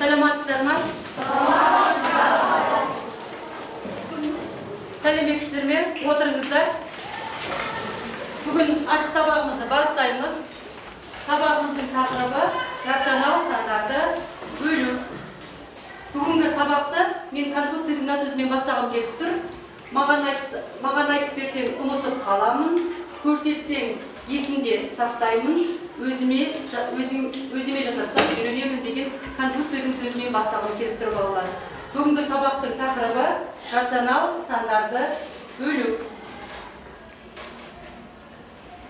Саламатсыздар ма? Сәлеметсіздер ме? Отырыңыздар. Бүгін ашық сабағымызды бастаймыз. Сабағымыздың тақырыбы рационал сандарды бөлу. Бүгінгі сабақты мен Конфуцийдің мына сөзімен бастағым келіп тұр. Маған айтып берсең ұмытып қаламын, көрсетсең есімде сақтаймын, өзіме жасатсам үйренемін деген Конфуцийдің сөзімен бастағым келіп тұр балалар. Бүгінгі сабақтың тақырыбы рационал сандарды бөлу.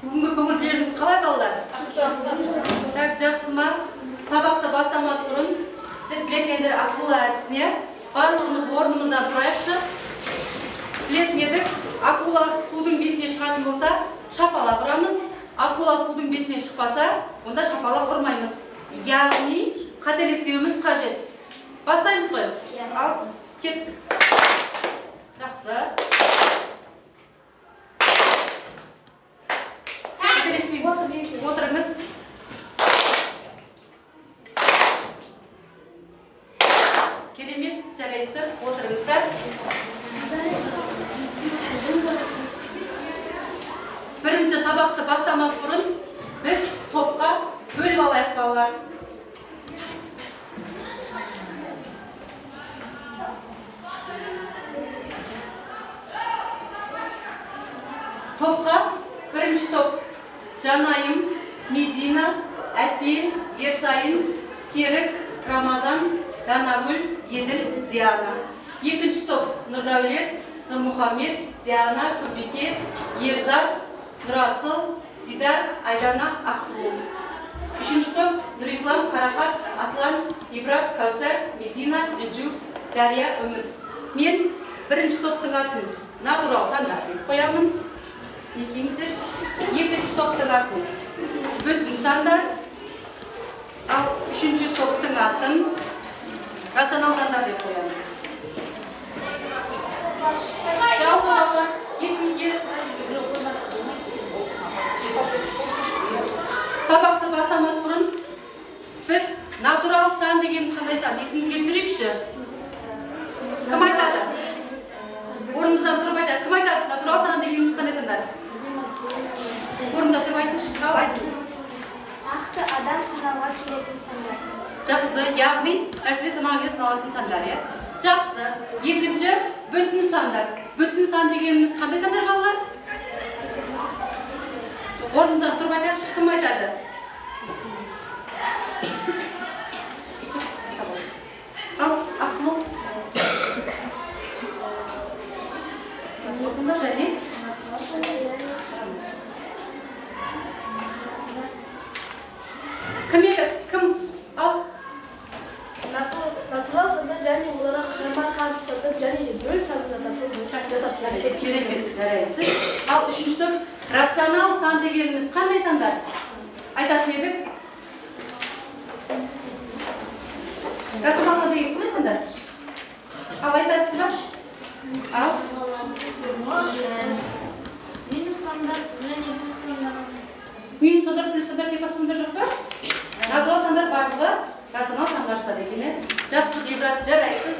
Бүгінгі көңіл күйлеріңіз қалай балалар? Так, жақсы ма? Сабақты бастамас бұрын сіздер білетін акула әдісіне барлығымыз орнымыздан тұрайықшы. Білетін едік, акула судың бетіне шығатын болса, шапалақ ұрамыз. Акула судың бетіне шықпаса, онда шапалақ ұрмаймыз. Яғни қателеспеуіміз қажет. Бастаймыз ғой? Ал, кеттік. Жақсы. Қателеспейміз. Отырыңыз. Керемет, жарайсыздар, отырыңыздар. Бірінші сабақты бастамас бұрын біз топқа бөліп алайық балалар. Топқа бірінші топ Жанайым, Медина, Әсел, Ерсайын, Серік, Рамазан, Данагүл, Еділ, Диана. Екінші топ Нұрдәулет, Нұрмұхаммед, Диана, Күрбеке, Ерзат, Нұрасыл, Дидар, Айдана, Ақсұлу. Үшінші топ Нұрислам, Қарақат, Аслан, Ибрат, Кәусар, Медина, Інжу, Дария, Үміт. Мен бірінші топтың атын натурал сандар деп қоямын. Некеңіздер. Екінші топтың атын бүтін сандар. Ал үшінші топтың атын рационал сандар деп қоямыз. Жалпы балалар, есімізге сабақты бастамас бұрын біз натурал сан деген қандай сан есімізге түсірейікші. Кім айтады? Орнымыздан тұрып айтады. Кім айтады? Натурал сан дегеніміз қандай сандар? Орнымыздан тұрып айтыңызшы. Ал айтыңыз. Нақты адам санауға келетін сандар. Жақсы, яғни нәрселер санауға келетін саналатын сандар, иә? Жақсы. Екінші, бүтін сандар. Бүтін сан дегеніміз қандай сандар балалар? Орнымыздан тұрып айтайықшы, кім айтады? Ал, Ақсұлу. Сандар және? Кім еді? Кім? Ал. Натурал сандар және оларға қарама-қарсы сандар және де бөл саны жататын. Керемет, жарайсыз. Ал үшінші топ рационал сан дегеніміз қандай сандар? Айтатын едік. Рационал сан деген қандай сандар? Ал айтасыз ба? Ал. Минус сандар және плюс сандар. Минус сандар, плюс сандар деп басқа сандар жоқ па? Натурал сандар барлығы рационал санға жатады екен, е? Жақсы, Ғибрат, жарайсыз.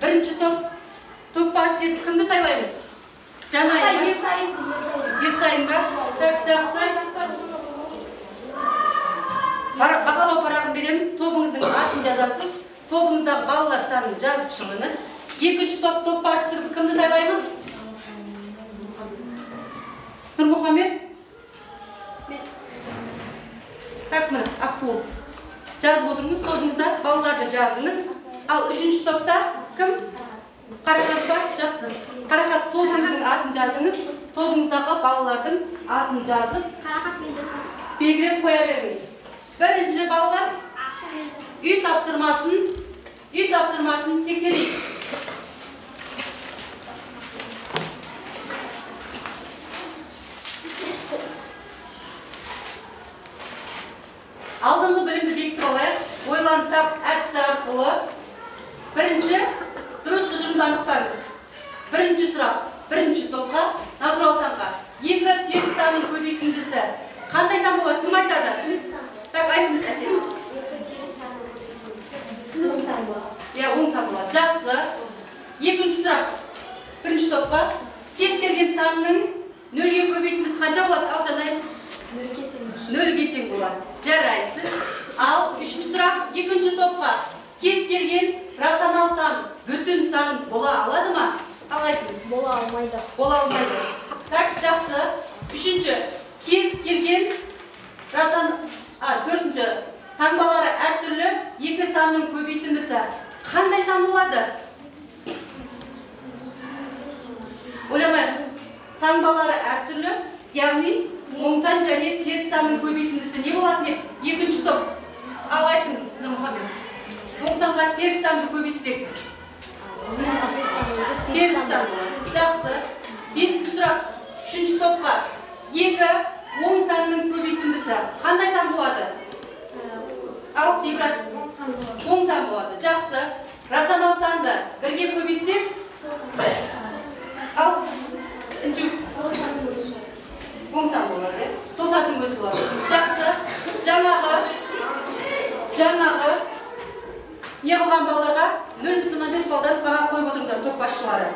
Бірінші топ, топ басшысы етіп кімді сайлаймыз? Жанайым ба? Ерсайын. Ерсайын ба? Так, жақсы. Бағалау парағын беремін. Тобыңыздың атын жазасыз. Тобыңыздағы балалар санын жазып шығыңыз. Екінші топ, топ басшысы кімді сайлаймыз? Нұрмұхаммед? Так, міне, Ақсұлу. Жазып отырыңыз, тобыңызда балаларды жазыңыз. Ал үшінші топта кім? Қарақат па? Жақсы. Қарақат, тобыңыздың атын жазыңыз. Тобыңыздағы балалардың атын жазып, белгілеп қоя беріңіз. Бірінші балалар, үй тапсырмасын тексерейік. Алдыңғы білімді бекітіп алайық. Ойлан тап әдісі арқылы бірінші дұрыс тұжырымды анықтаңыз. Бірінші сұрақ, бірінші топқа, натурал санға. Екі теріс санның көбейтіндісі қандай сан болады? Кім айтады? Так, айтыңыз, Әсел. Екі теріс санның көбейтіндісі. Иә, оң сан болады. Жақсы. Екінші сұрақ. Бірінші топқа. Кез келген санның нөлге көбейтіндісі қанша болады? Ал, Жанай? Нөлге тең. Нөлге тең болады. Жарайсыз. Ал үшінші сұрақ екінші топқа. Кез келген рационал сан бүтін сан бола алады ма? Ал, айтыңыз. Бола алмайды. Бола алмайды. Так, жақсы. Үшінші. Кез келген рационал, төртінші. Таңбалары әртүрлі екі санның көбейтіндісі қандай сан болады? Ойламайық. Таңбалары әртүрлі, яғни оң сан және теріс санның көбейтіндісі не болатын еді? Екінші топ. Ал, айтыңыз, Нұрмұхамед. Оң санға теріс санды көбейтсек. Теріс сан. Жақсы. Бесінші сұрақ. Үшінші топқа. Екі оң санның көбейтіндісі қандай сан болады? Ал, Ибрат. Оң сан болады. Жақсы. Рационал санды бірге көбейтсек? Ал, Інжу. Оң сан болады. Сол санның өзі болады. Жақсы. Жаңағы не қылған балаларға 0,5 балдан баға қойып отырыңыздар, топ басшылары.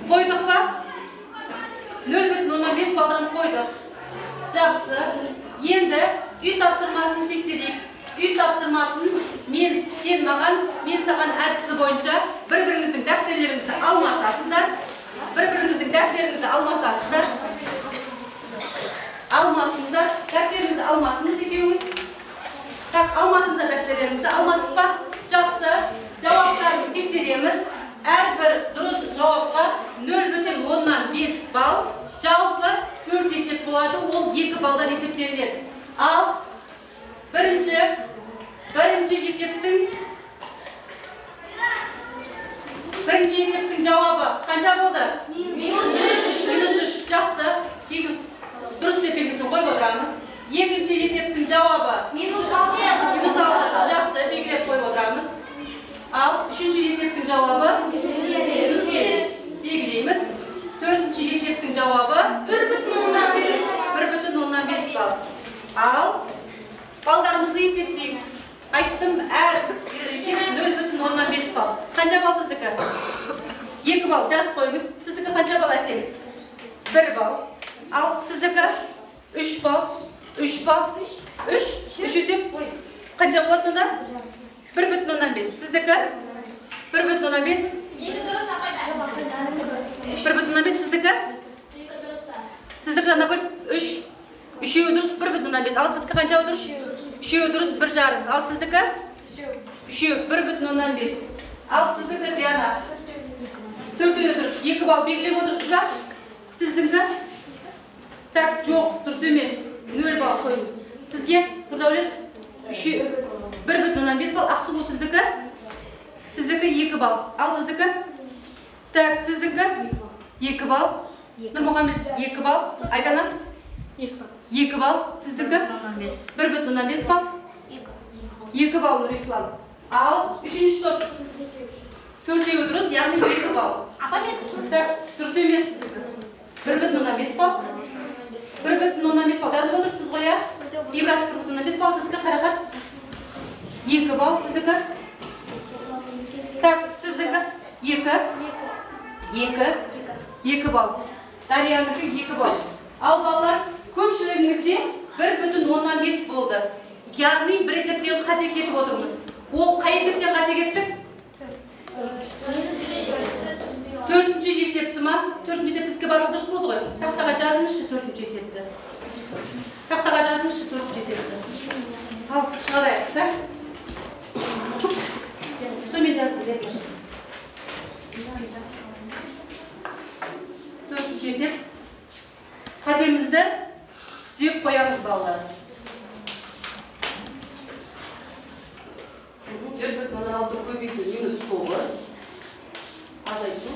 Қойдық па? 0,5 балдан қойдық. Жақсы. Енді үй тапсырмасын тексерейік. Үй тапсырмасын мен сен маған, мен саған әдісі бойынша бір-біріңіздің дәптерлеріңізді алмасасыздар. Бір-біріңіздің дәптеріңізді алмасасыздар. Алмасыңыздар, дәптеріңізді алмасыңыз екеуіңіз. Так, алмасыңыздар дәптерлеріңізді, алмастық па? Жақсы. Жауаптарын тексереміз. Әрбір дұрыс жауапқа 0,5 балл. Жалпы 4 есеп болады, ол 2 балдан есептелінеді. Ал бірінші есептің жауабы қанша болды? -3. Жақсы. Дұрыс деп белгісін қойып отырамыз. Екінші есептің жауабы -6. Жақсы, белгілеп қойып отырамыз. Ал үшінші есептің жауабы -5. Белгілейміз. Төртінші есептің жауабы 1,5 балл. Ал балдарымызды есептейік. Айттым, әр есеп 0,5 балл. Қанша балл сіздікі? 2 балл, жазып қойыңыз. Сіздікі қанша балл, Әсел? 1 балл. Ал сіздікі 3 балл. 3 балл. 3. 3 есеп. Қанша болады сонда? 1,5. Сіздікі? 1,5. 2 дұрыс, апай. 1,5 сіздікі? 2 дұрыс па? Сіздікі, Жаннагүл, 3. Үшеуі дұрыс, 1,5. Ал сіздікі қанша дұрыс? Үшеуі дұрыс, 1,5. Ал сіздікі? Үшеуі, 1,5. Ал сіздікі, Диана? Төртеуі дұрыс, 2 балл белгілеп отырсыз ба? Сіздікі? Так, жоқ, дұрыс емес. 0 балл қойыңыз. Сізге, Нұрдәулет, 1,5 балл. Ақсұлу, сіздікі? Сіздікі 2 балл. Ал сіздікі? Так, сіздікі 2 балл. Нұрмұхамед 2 балл. Айдана? 2 балл. Сіздікі? 1,5 балл. 2 балл, Нұрислам. Ал үшінші топ. Төртеуі дұрыс, яғни 2 балл. Так, дұрыс емес сіздікі. 1,5 балл. 1,5 балл. Жазып отырсыз ғой, иә? Ибрат 1,5 балл, сіздікі, Қарақат? 2 балл, сіздікі? Так, сіздікі? 2. 2. 2 балл. Дариянікі 2 балл. Ал балалар, көпшілігіңізде 1,5 болды. Яғни бір есептен қате кетіп отырмыз. Ол қай есептен қате кеттік? Төртінші есепті ма? Төртінші есеп сізге барлығы дұрыс болды ғой. Тақтаға жазыңызшы төртінші есепті. Тақтаға жазыңызшы төртінші есепті. Ал, шығарайық, так? Сонымен жазыңыз. Төртінші есеп. Қатемізді түзеп қоямыз, балалар. 0,6 көбейту -9 азайту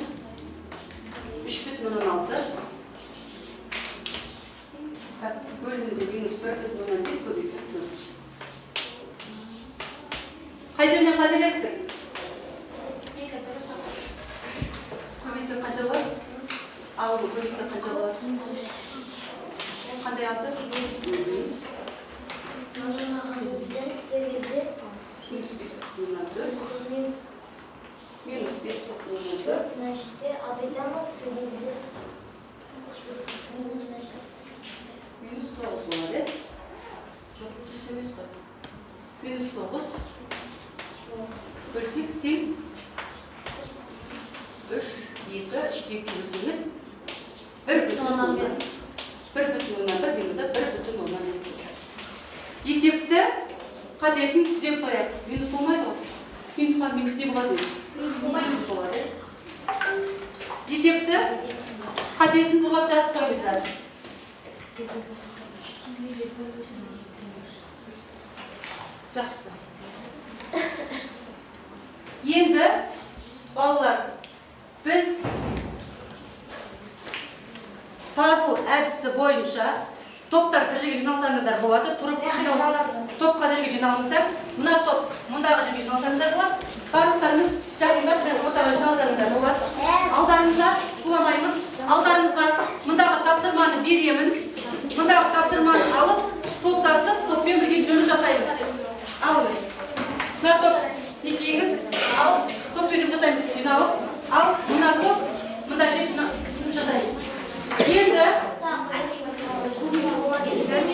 3,6. Так, бөлімінде -1,5 көбейту 4. Қай жерінен қателестік? Көбейтсек қанша болады? Ал, көбейтсек қанша болады? Қандай алты? Бес бүтін оннан төрт. Минус 9 болады. Жоқ, плюс емес қой. Минус 9. Бөлсек, тең 3, 2, 3-ке бөлсеңіз 1,5. 1,1 минус 1,5. Есепті қатесін түзеп қояйық. Минус болмайды ғой. Минусқа минус не болады? Минус болады. Есепті қатесін туралап жазып қойыңыздар. Жақсы. Енді балалар, біз пазл әдісі бойынша топтар бір жерге жиналсаңыздар болады. Тұрып топқа бір жерге жиналыңыздар. Мына топ мұндағы жерге жиналсаңыздар болады. Барлықтарыңыз жақындап ортаға жиналсаңыздар болады. Алдарыңызға шуламаймыз. Алдарыңызға мұндағы тапсырманы беремін. Мұндағы тапсырманы алып, топтасып, топпен бірге жұмыс жасаймыз. Алыңыз. Мына топ екеуіңіз ал, топпен жұмыс жасаймыз, жиналып. Ал мына топ мында жұмыс жасаймыз. Енді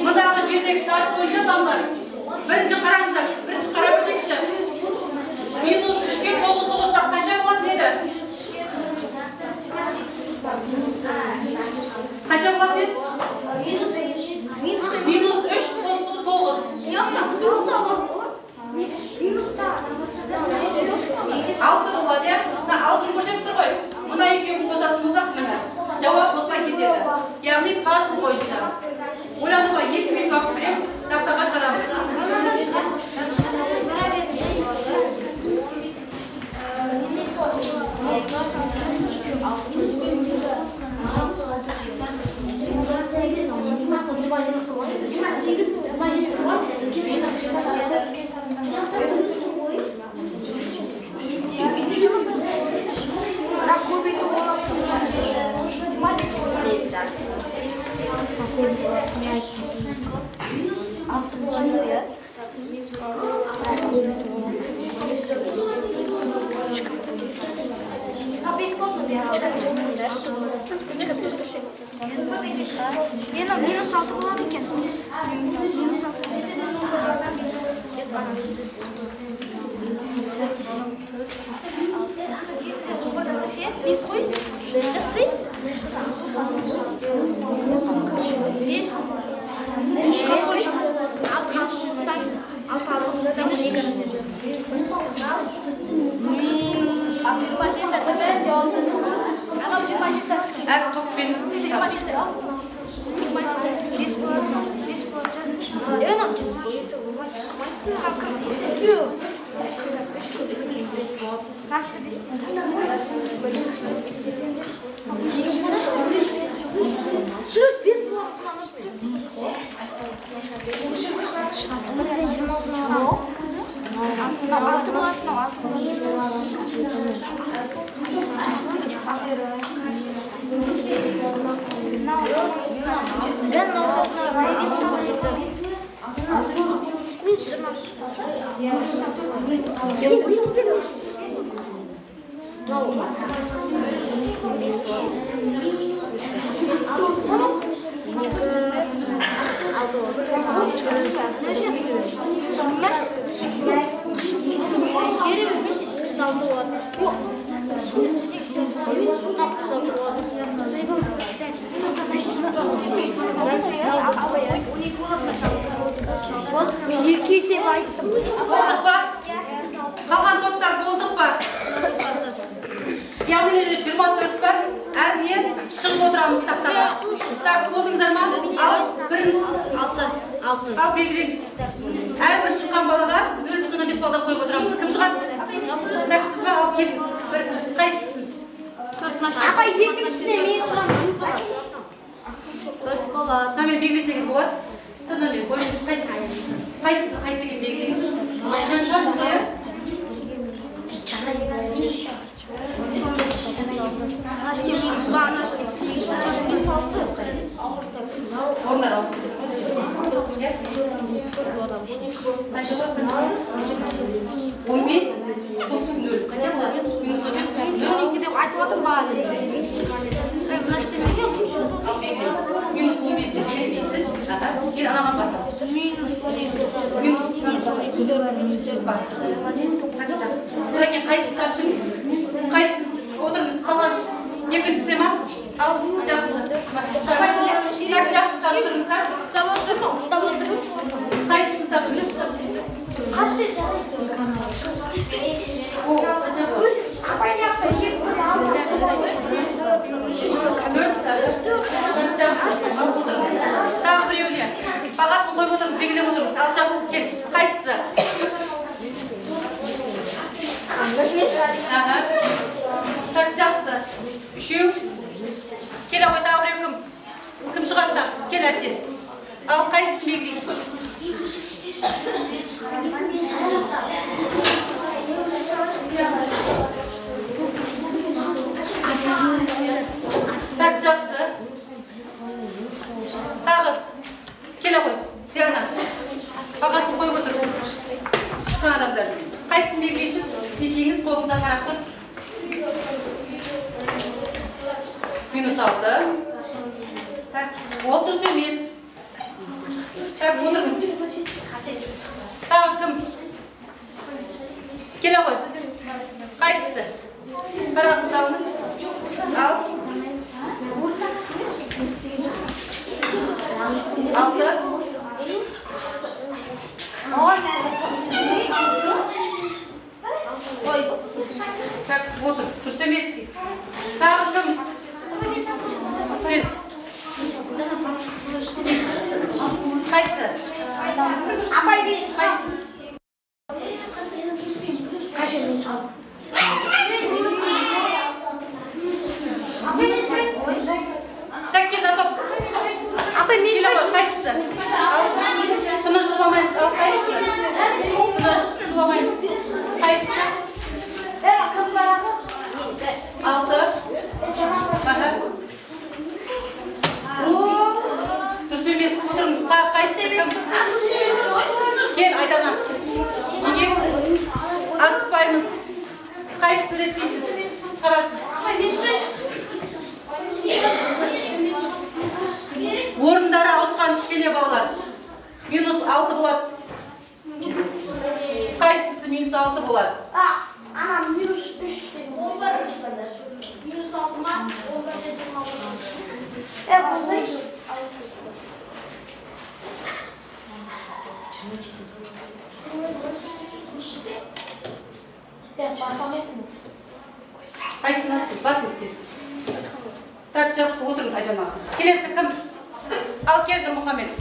мындағы жердегі шарт бойынша балалар, бірінші қараңыздар, бірінші қарап өтейікші. Минус 3-ке 9 қоссақ қанша болады еді? Қанша болады еді? Минус 3 қосу 9. 6 болады, иә? Мына 6-ны көрсетіп тұр ғой. Мына екеуін қосатын болсақ, міне, жауап осылай кетеді. Яғни пазл бойынша. Ойлануға 2 минут уақыт беремін, тақтаға шығарамыз. Минус 6 болады екен. Минус 6. Бес қой. Жақсы. 5. 3-қа қой. 6 қоссаң, 6 қоссаң 2. Әр топпен чабыс. 5 болады. 5 болады. Плюс 5 болады. Болдық па? Қалған топтар болдық па? Яғни 24 бар, әріне шығып отырамыз тақтаға. Так, болдыңыздар ма? Ал, біріңіз. Ал, белгілеңіз. Әрбір шыққан балаға 0,5 балдан қойып отырамыз. Кім шығады? Так, сіз ба? Ал, келіңіз. Бір, қайсысын? Апай, екіншісіне мен шығамын. Мынамен белгілесеңіз болады. Мынамен қойыңыз. Қайсысы қайсы екенін белгілеңіз. Қанша иә? Орындар ауысты. 15 қосу 0. Қанша болады? Минус 15 қосу Бас. Жақсы. Одан кейін қайсысын таптыңыз? Қайсысын? Отырыңыз, қалған екіншісіне ма? Ал, жақсы. Так, жақсы таптыңыздар. Ұстап отырмын, ұстап отырмын. Қайсысын таптыңыз? О, қанша болады? 4. Жақсы, ал отырыңыз. Тағы біреуіне. Бағасын қойып отырыңыз, белгілеп отырыңыз. Ал жақсы, кел. Қайсысы? Аха. Так, жақсы. Үшеу. Келе ғой, тағы біреу кім? Кім шығады тағы? Кел, Әсел. Ал қайсысын белгілейсіз? Так, жақсы. Тағы. Келе ғой, Диана. Бағасын қойып отыр. Шыққан адамдар. Қайсысын белгілейсіз? Екеуіңіз қолыңызда қарап тұр. -6. Так, ол дұрыс емес. Так, отырыңыз. Тағы кім? Келе ғой. Қайсысы? Қарағыңыз алыңыз. Ал. 6. Так, отыр. Дұрыс емес дейді. Тағы кім? Кел. Қайсы? Апай, мен Қайсы? Қанша мен шығамын? Так, кел, топ. Апай, мен Келе ғой, қайсысы? Ал, тыныш шуламаймыз. Ал, қайсысы? Тыныш шуламаймыз. Қайсысы? 6. Аха. Дұрыс емес, отырыңыз. Тағы қайсысы? Кім? Кел, Айдана. Неге? Асықпаймыз. Қайсысын реттейсіз? Шығарасыз. Орындары ауысқан кішкене балалар. -6 болады. Қайсысы -6 болады? Ана, -3 дедім. 11. -6 ма? 11 дедім. Болсайшы. Қайсысын астыңыз? Басыңыз сіз. Так, жақсы, отырыңыз, Айдана. Келесі кім? Ал, келді Мұхаммед.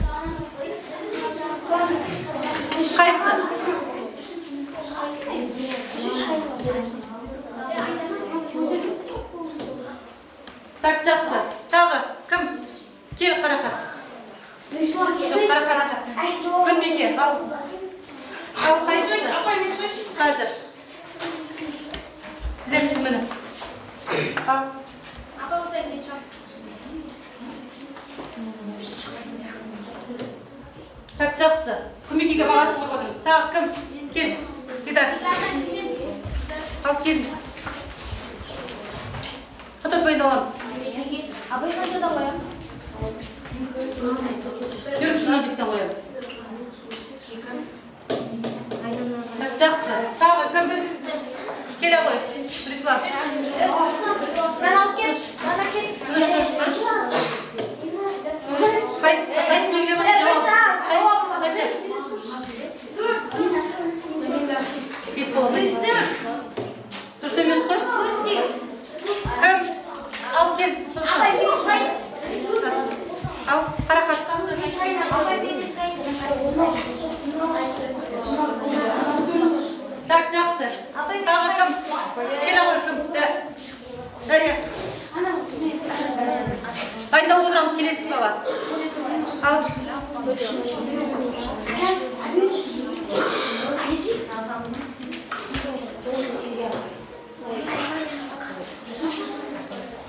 Қайсы? Так, жақсы. Тағы кім? Кел, Қарақат. Жоқ, Қарақат. Күнбике, ал. Ал, қайсысы? Қазір. Сіздер міне. Ал. Так, жақсы. Күнбикеге бағасын қойып отырыңыз. Тағы кім? Кел. Дидар. Ал, келіңіз. Қытып аламыз. Абай қаншадан қоямын? 4,5-тен қоямыз. Так, жақсы. Тағы кім? Келе ғой. Прислав. Мен алып кел. Мен алып кел. Тыныш, тыныш, тыныш. Қайсысы? Қайсысын белгілеп отырсыз? Жауап. Қанша? 5 болады. Дұрыс емес қой? Кім? Ал, кел. Апай, мен шығайын. Ал, Қарақат. Так, жақсы. Тағы кім? Келе ғой, кім? Дария. Дайындалып отырамыз, келесі бала. Ал.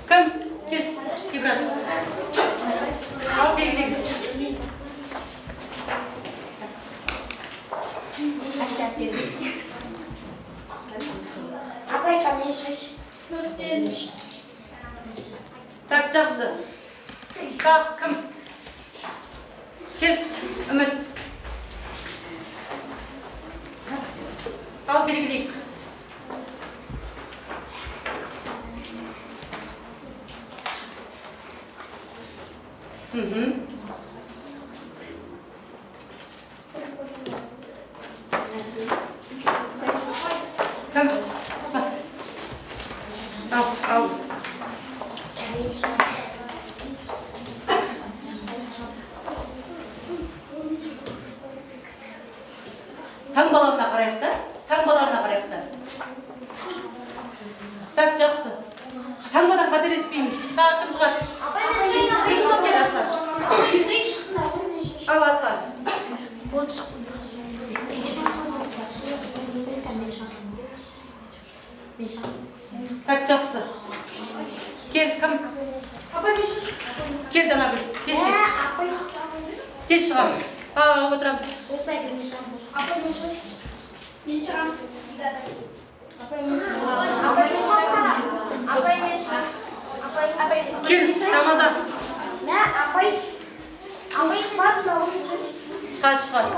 Кім? Кел, Ибрат. Ал, белгілеңіз. Апай, мен шығайшы. 4-тен. Так, жақсы. Тағы кім? Кел, Үміт. Ал белгілейік. Кім? Ал, алыңыз. Таңбаларына қарайық та? Таңбаларына қарайық та. Так, жақсы. Таңбадан қателеспейміз. Тағы кім шығады? Кел, Аслан. Ал, Аслан. Так, жақсы. Кел, кім? Кел, Данагүл. Тез, тез. Тез шығамыз. Отырамыз. Мен шығамын. Апай, мен шығамын. Кел, Рамазан. Апай, Қазір шығасыз.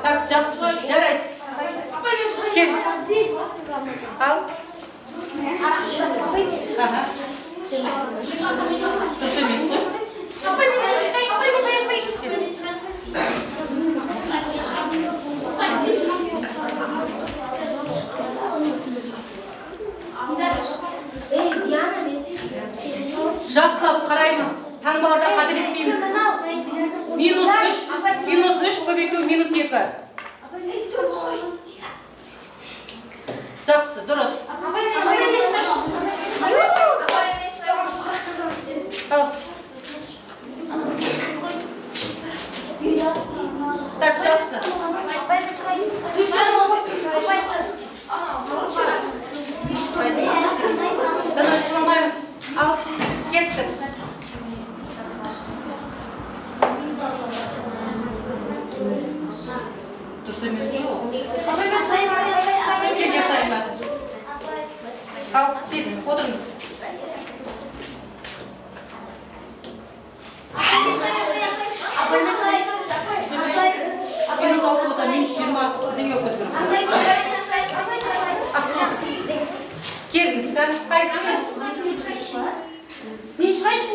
Так, жақсы, жарайсыз. Кел. Ал. Аха. Дұрыс емес қой. Жақсылап қараймыз. Таңбалардан қателеспейміз. Минус 3, минус 3 көбейту минус 2. Жақсы, дұрыс. Ал. Так, жақсы. Дана, шығамаймыз. Ал, кеттік. Дұрыс емес қой ол. Кел, жасайын ба. Ал, тез, отырыңыз. Минус 6 болса, минус 20 бірдеңе болып кету керек. Келіңіз, қайсысы? Мен шығайын.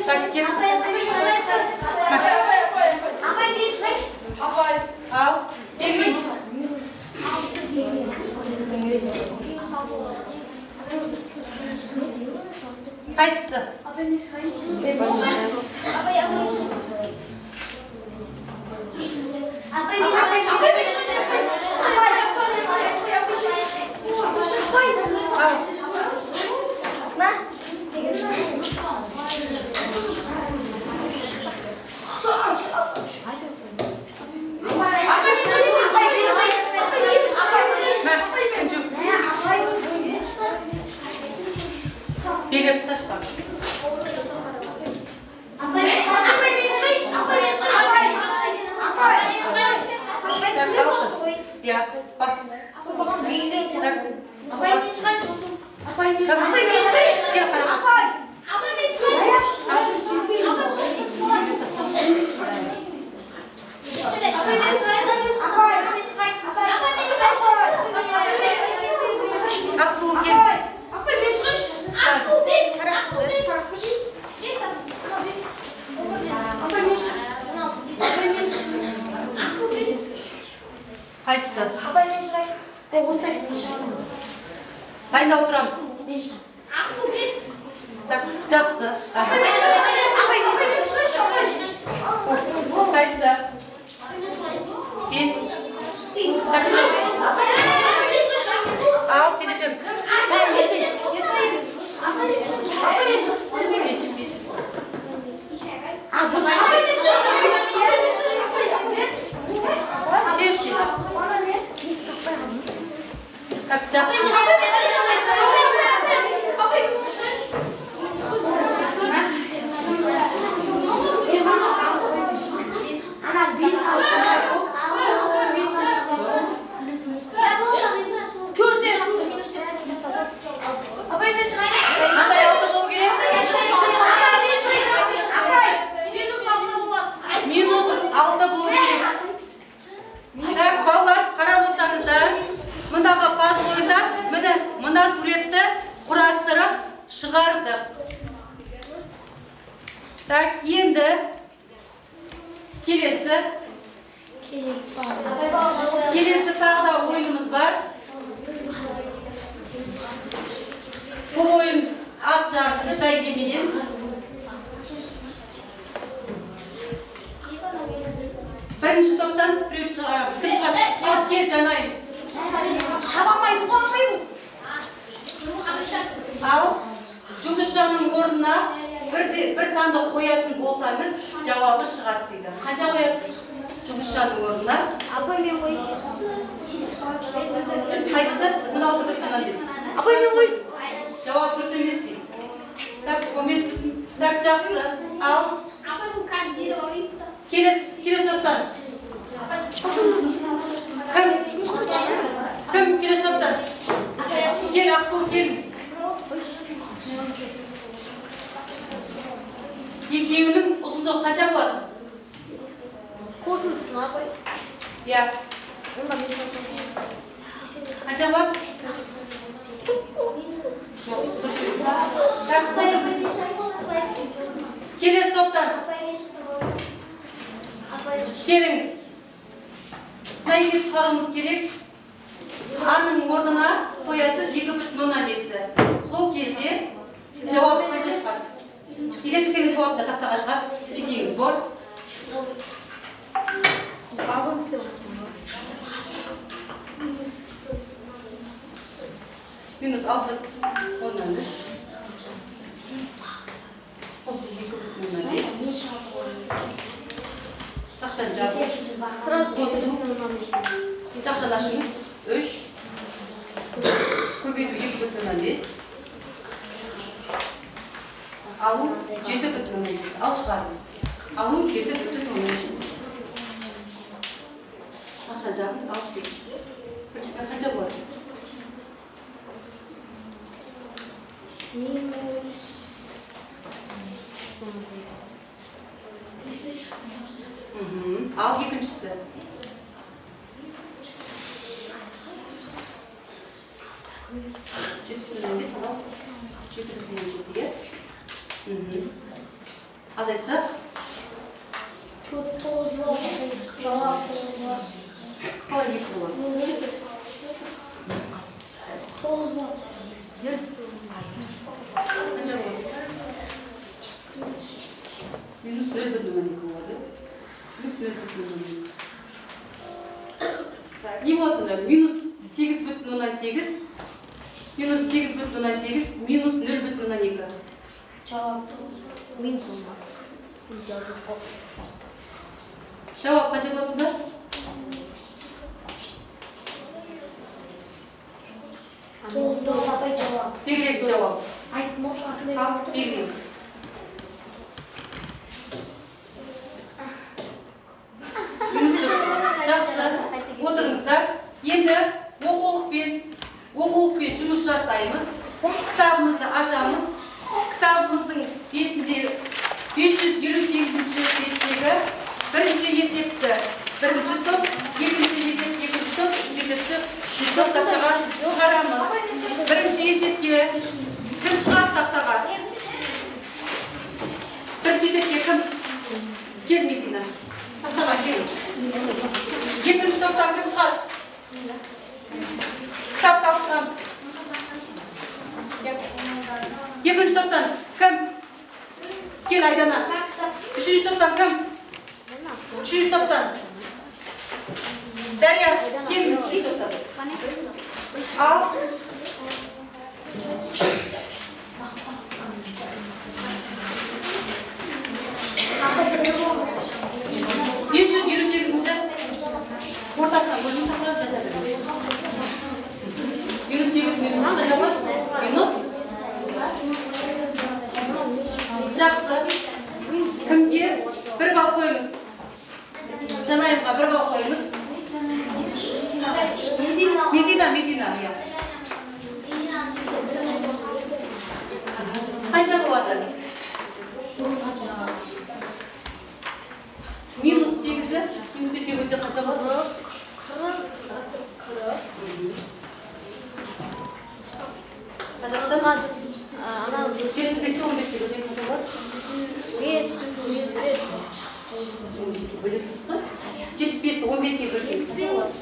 Так, кел. Ал, белгілейік. Қайсысы? Ал. Белгілеп тасташы бар. Так, алты. Иә, бас. Так, бас. Кел, қарама. Ақсұлу, кел. Қайсысы? Дайындалып тұрамыз. Так, жақсы. Қайсысы? 5. Так, ал, тездетеміз. Тез, тез. Так, жақсы. Так, енді келесі. Келесі тағы да ойынымыз бар. Бұл ойын ат жарысы бәйгеменен. Бірінші топтан біреу шығарамыз. Кім шығады? Ал, кел, Жанайым. Шабамайды ғой, апай. Ал, жұлдызшаның орнына бір санды қоятын болсаңыз, жауабы шығады дейді. Қанша қоясыз жұлдызшаның орнына? Апай, мен қояйын. Қайсысы? 16,5. Апай, мен қояйын. Жауап дұрыс емес дейді. Так, 15 бүтін. Так, жақсы. Ал. Апай, бұл кәдімгі ойын. Келесі топтан. Кім? Кім келесі топтан? Кел, Ақсұлу, келіңіз. Екеуінің ұзындығы қанша болады? Қосындысы ма, апай? Иә. Қанша болады? Жоқ, дұрыс. Так, келесі топтан. Келіңіз. Мына есеп шығаруымыз керек. Аның орнына қоясыз 2,5-ті. Сол кезде жауап қанша шығады? Есептесеңіз болады да, тақтаға шығады. Екеуіңіз бар. Ал. Минус 6,3. Қосу 2,5. Тақшаны жазып. Қосу. Тақшаны ашыңыз. 3. Көбейту 2,5. Алу 7,7. Ал шығарыңыз. Алу 7,7. Тақшаны жабыңыз, алып 8. Біріншісіне қанша болады? Минус. Ал екіншісі. 7,5 алу 7,7-ге. Азайтсақ? 9 болады. Жауап 9 болады. Қалай 2 болады? 9 болады. Қанша болады? Минус 0,2 болады. Минус 0,2. Так, не болады сонда? Минус 8,8. Минус 8,8 минус 0,2. Жауап минус 10. Жауап қанша болады сонда? 9 апай жауап. Белгілеңіз жауап. Айттым. Белгілеңіз. Минус 4. Жақсы. Отырыңыздар. Енді оқулықпен жұмыс жасаймыз. Кітабымызды ашамыз. Кітабымыздың бетінде 558-ші беттегі бірінші есепті бірінші топ, екінші есеп екінші топ, үшінші есепті үшінші топ тақтаға шығарамыз. Бірінші есепке кім шығады тақтаға? Бірінші есепке кім? Кел, Медина. Тақтаға келіңіз. Екінші топтан кім шығады? Кітапты алып шығамыз. Екінші топтан кім? Кел, Айдана. Үшінші топтан кім? Үшінші топтан. Дария, келіңіз үшінші топтан. Ал. 558-ші ортасынан бөлім сақтап жаза беріңіз. Минус 8 минус қанша болады? Минус. Жақсы. Кімге бір балл қойыңыз? Жанайымға бір балл қойыңыз. Медина, Медина, иә. Қанша болады? Минус 8-ді минус 5-ге көтсек қанша болады? 40. Қанша болады? 75-ті 15-ге көтсек қанша болады? 5. 15-ке бөлесіз ғой. 75-ті 15-ке бөлсеңіз қанша болады?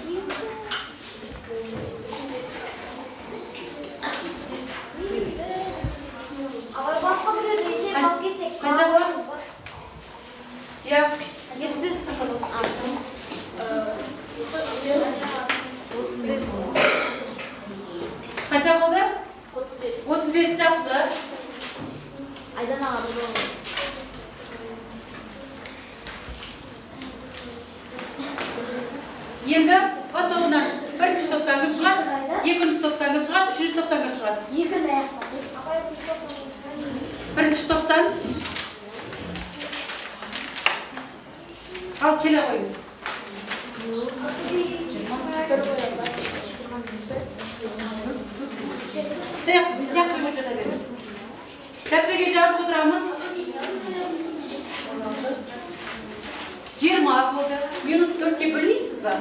Қанша болады? Иә. 75. Қанша болды? 35. 35, жақсы. Айдан аға. Енді В тобынан бірінші топтан кім шығады? Екінші топтан кім шығады? Үшінші топтан кім шығады? Бірінші топтан. Ал келе қойыңыз. Таяқ қойып жата беріңіз. Дәптерге жазып отырамыз. 20 болды. Минус 4-ке бөлмейсіз ба?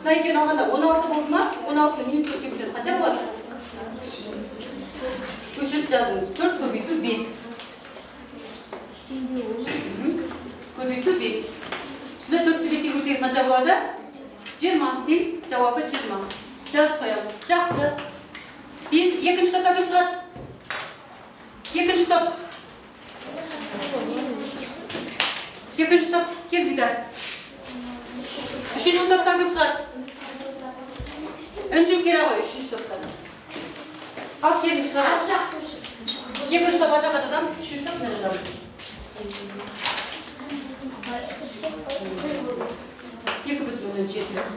Мына екеуін алғанда 16 болды ма? 16-ны минус 4-ке бөлсеңіз қанша болады? Көшіріп жазыңыз. 4 көбейту 5. Көбейту 5. Сонда 4-ті 5-ке бөлсеңіз қанша болады? 20 тең, жауабы 20. Жазып қоямыз. Жақсы. 5, екінші топта кім шығады? Екінші топ. Екінші топ, кел Дидар. Үшінші топтан кім шығады? Інжу келе ғой, үшінші топтан. Ал келің шығады. Екінші топ ар жаққа жазамыз, үшінші топ мына жазамыз. 2,7.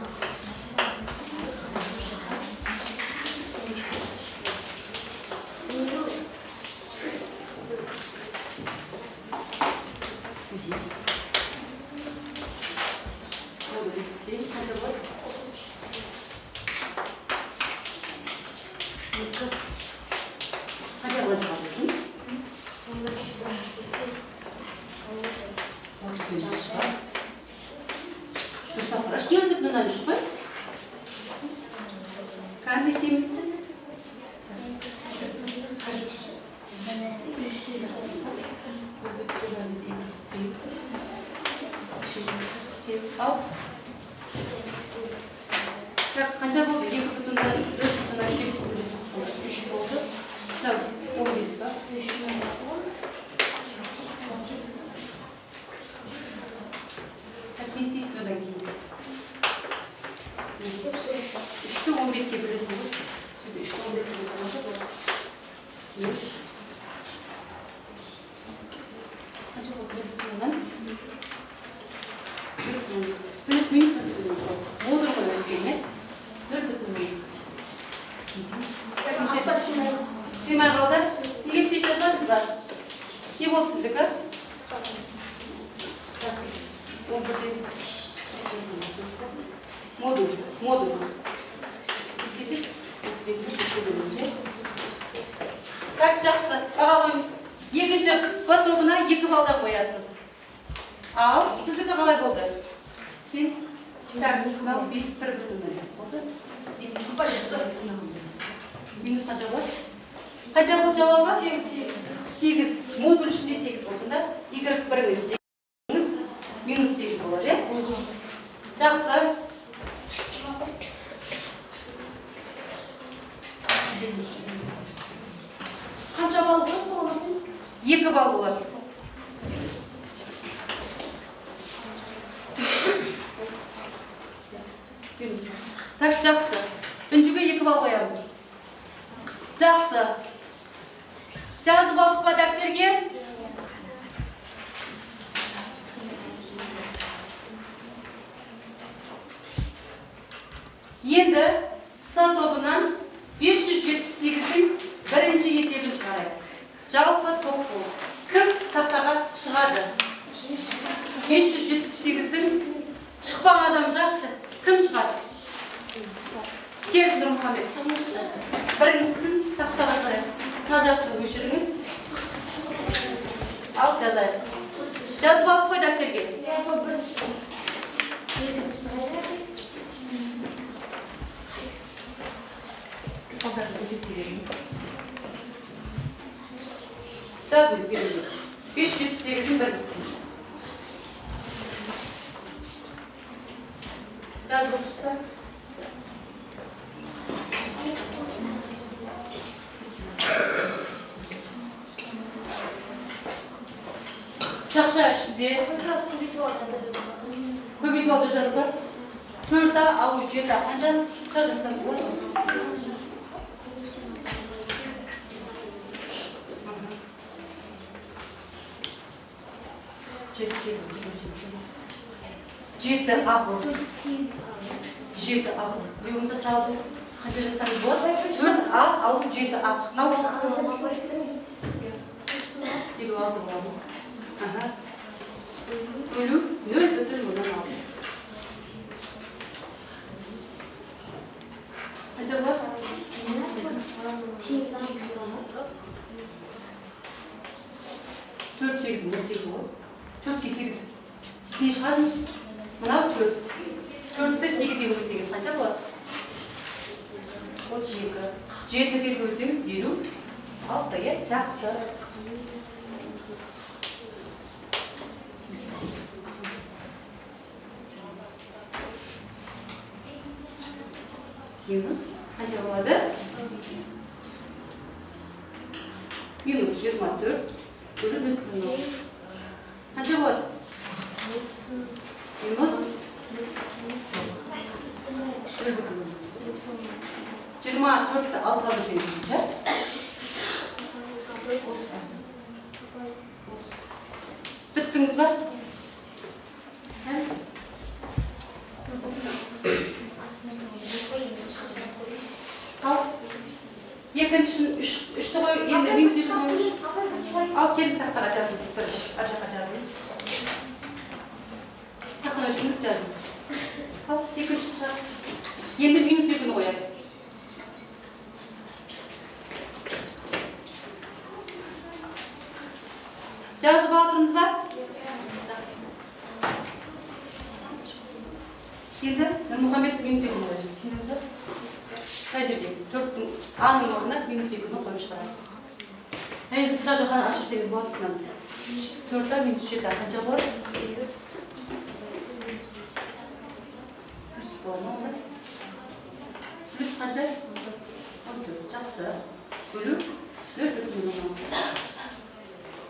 Қандай істейміз сіз? Так, қанша болды? 2,4,5,3 болды. Так, 15 ба? Так, не істейсіз одан кейін? 3-ті 15-ке бөлесің ғой. 3-ті 15-ке бөлсең қанша болады? Қанша болды? Плюс минус 0,5. Модуль ғой өйткені, 0,5. Сыймай қалды. Неге кішірек жазбадыңыз ба? Не болды сіздікі? Модуль, модуль. Естесіз, 32 Так, жақсы. Баға қойыңыз. Екінші Б тобына 2 балдан қоясыз. Ал, сіздікі қалай болды? Сен? Так, мынау 5, 1,5 болды. Минус қанша болады? Қанша болды жауабы? 8. Модуль ішінде 8 болды. Сонда y біріңіз 8, минус 8 болады, иә? Жақсы. Қанша балл болады? 2 балл болады. Так, жақсы. Інжуге 2 балл қоямыз. Жақсы. Жазып алдық па дәптерге? Енді С тобынан 578-дің бірінші есебін шығарайық. Жалпы топ болып. Кім тақтаға шығады? 578-дің шықпаған адам шығаршы. Кім шығады? Кел, Нұрмұхамед, шығыңызшы. Біріншісін тақтаға шығарайық. Мына жақты өшіріңіз. Ал жазайық. Жазып алып қой дәптерге. Жазыңыз, беріңіз. 578-дің біріншісін. Жазып отырсыз ба? Жақша ішінде көбейтіп алып жазасыз ба? 4А алу 7А қанша жазсаңыз болады? 7, 8, 7А болды. 7А болды. Не болмаса сразу қанша жазсаңыз болады? 4А алу 7А. Мынау 56 болады. Бөлу 0,6. Қанша болады? 4, 8, 18 болады. 4-ке 8. Сіз не шығарсыз? Мынау 4. 4-ті 8-ге бөлсеңіз қанша болады? 32. 7-ні 8-ге бөлсеңіз 56, иә? Жақсы. Минус қанша болады? Минус 24 бөлу 0,9. Қанша болады? Минус 24-ті 6-ға бөлсеңіз қанша? Біттіңіз ба? Ал, екіншісін үшті қой, енді минус 2 қойыңыз. Ал, келіңіз тақтаға жазыңыз, бір ар жаққа жазыңыз. Тақтаны өшіріңіз, жазыңыз. Ал, екіншісін шығар. Енді минус 2-ні қоясыз. Жазып алдыңыз ба? Жақсы. Енді Нұрмұхамед минус 2-ні қоясыз. Түсіндіңіз бе? Қай жерге? 4-тің А-ның орнына минус 2-ні қойып шығарасыз. Енді сразу ғана ашып жіберсеңіз болады мынаны. 4А минус 7А қанша болады? Плюс болады ма онда? Плюс қанша? 14. Жақсы. Бөлу 0,6.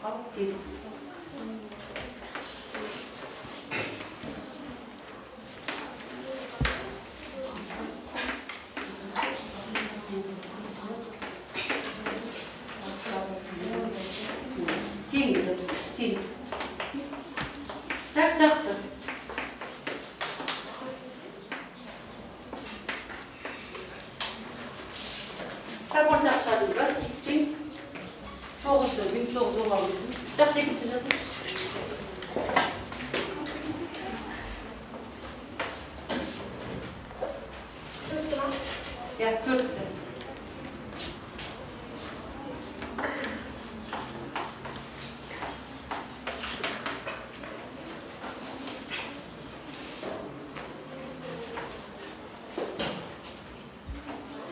Ал, тең. Тең деп жазып, тең. Так, жақсы. Пропорция шығардыңыз ба? X тең 9-ды минус 9 болған. Жақсы, екіншісін жазыңызшы. Иә, 4-ті.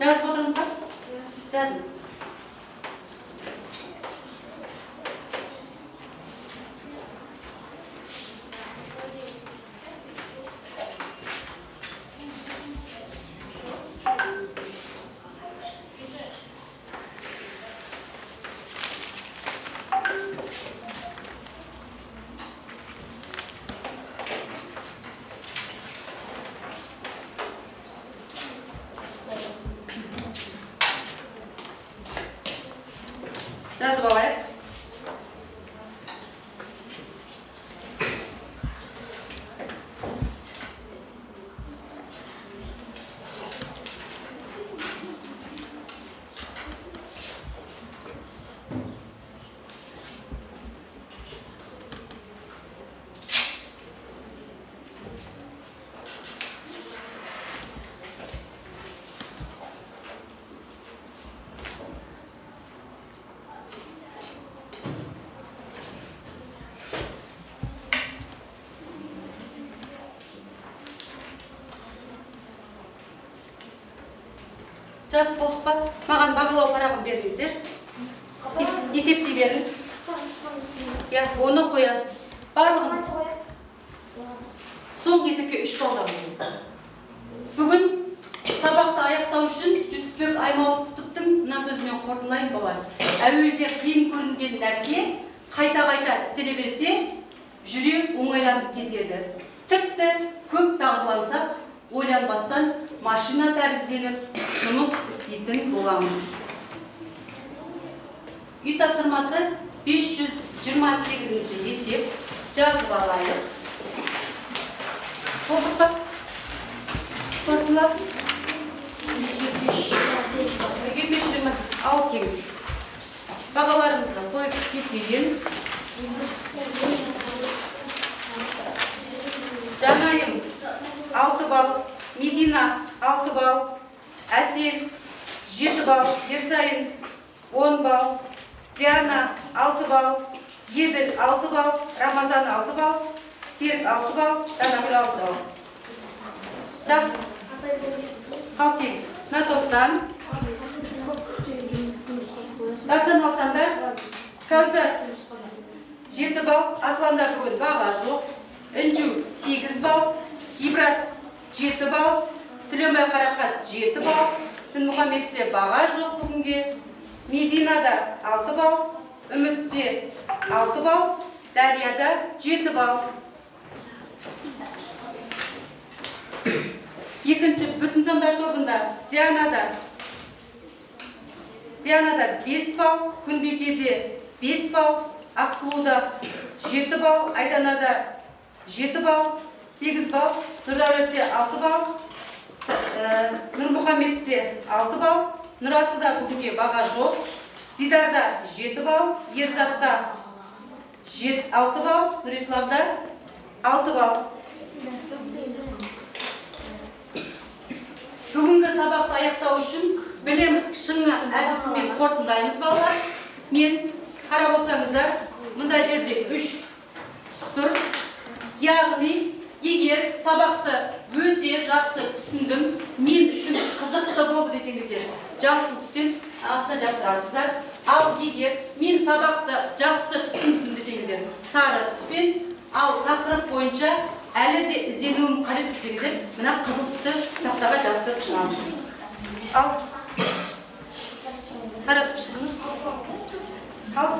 Жазып отырмыз ба? Жазыңыз. Жазып алайық. Жазып болдық па? Маған бағалау парағын беріңіздер. Есептей беріңіз. Иә, оны қоясыз. Барлығын. Соңғы есепке 3 балдан қойыңыз. Бүгін сабақты аяқтау үшін Жүсіпбек Аймауытовтың мына сөзімен қорытындылайын балалар. Әуелде қиын көрінген нәрсе қайта-қайта істеле берсе, жүре оңайланып кетеді. Тіпті көп дағдылансақ, ойланбастан машина тәрізденіп жұмыс істейтін боламыз. Үй тапсырмасы 528-ші есеп, жазып алайық. Болдық па? Қорытындылап? Неге 520? Ал келіңіз. Бағаларымызды қойып кетейін. Жанайым 6 балл, Медина 6 балл, Әсел 7 балл, Ерсайын 10 балл, Диана 6 балл, Еділ 6 балл, Рамазан 6 балл, Серік 6 балл, Данагүл 6 балл. Жақсы. Қалып келіңіз. Мына топтан Датсан алсаңдар, Кәусар 7 балл, Асланда бүгін баға жоқ, Інжу 8 балл, Кибрат 7 балл, Түлемай Қарақат 7 балл, Дінмұхаммедте баға жоқ бүгінге, Мединада 6 балл, Үмітте 6 балл, Дарияда 7 балл. Екінші бүтін сандар тобында Дианада 5 балл, Күнбикеде 5 балл, Ақсұлуда 7 балл, Айданада 7 балл, 8 балл, Нұрдәулетте 6 балл, Нұрмұхаммедте 6 балл, Нұрасылда бүгінге баға жоқ, Дидарда 7 балл, Ерзатта 6 балл, Нұрисламда 6 балл. Бүгінгі сабақты аяқтау үшін білім шыңы әдісімен қорытындаймыз балалар. Мен қарап отырсаңыздар, мында жерде 3 түс тұр. Яғни, егер сабақты өте жақсы түсіндім, мен үшін қызықты болды десеңіздер, жасыл түстен астына жапсырасыздар. Ал егер мен сабақты жақсы түсіндім десеңіздер, сары түспен, ал тақырып бойынша әлі де ізденуім қажет десеңіздер, мына қызыл түсті тақтаға жапсырып шығамыз. Ал, таратып шығыңыз. Ал,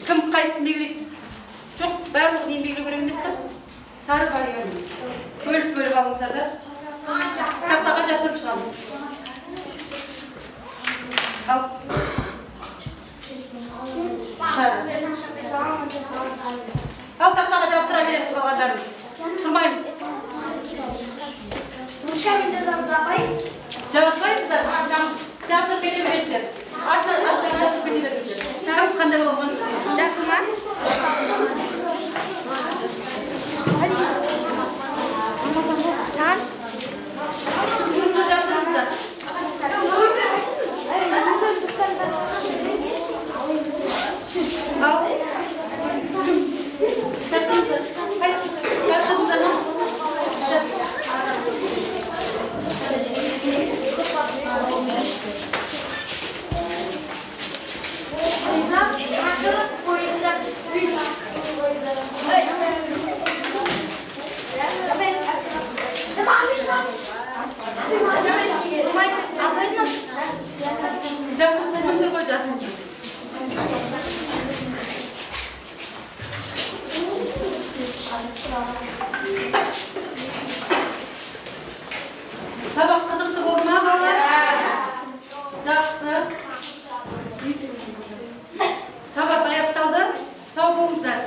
кім қайсысын белгілейді? Жоқ, барлығын мен белгілеу керек емес та. Сары бар яғни. Бөліп-бөліп алыңыздар да. Тақтаға жапсырып шығамыз. Ал, сары. Ал тақтаға жапсыра береміз қалғандарымыз. Тұрмаймыз. Ручкамен жазамыз апай. Жазбайсыздар, жапсырып кете бересіздер. Артынан жапсырып кете бересіздер. Кім қандай болған? Жасыл ма? Жапсырыңыздар. Ал. Жасыл күнді қой, жасыл. Сабақ қызықты болды ма, балалар? Жақсы. Сабақ аяқталды. Сау болыңыздар.